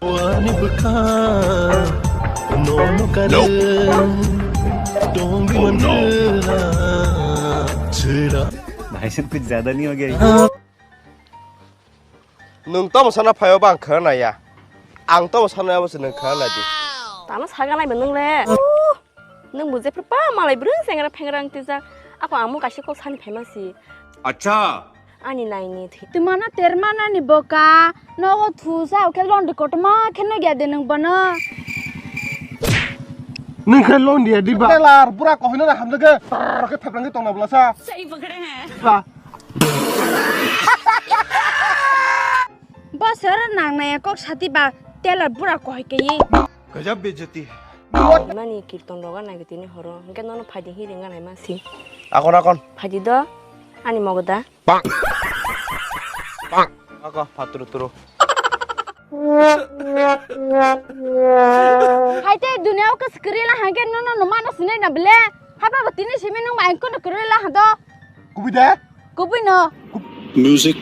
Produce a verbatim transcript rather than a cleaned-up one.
Ani bwkha nono kare tongwi manrwla chwla. भाई साहब, कुछ ज्यादा नहीं हो गया ये? Nwng tamo sana phaio ba ang khana naiya. Ang tamo sana abo se nwng khana nai di. Tamo saga nai ba nwng le. Nwng bo jephru pa malai bwrwi sengra phengra wng twijak. Ako ang mo kaisa kok sani phaima si. Acha. Ani naini thwi. Twmana termana ni boka. Nogo thusa o khe londi kotorma khe no gya de nwng bono. Nwng khe londi ya di ba. Telar bura kohino na hamjage. Tar khe thaplang khe tongna bwlasa. Sahee pakde hain. Ba. Bosor nangnai kok sati ba telar bura kohoi kaiye. Gajab bejati. Mani kirton roga nai tini horo. Hingke nono phaidi hi ringa nai masi. Akon, akon. Phaidi do. Ani mogoda. Ako, paturu turu. Hai te dunia o kwswk kwrwi la hangke nono no mano sinai na bele. Haba bo tini simi nung ma engko no kwrwi la hado. Kubui de? Kubui no. Music.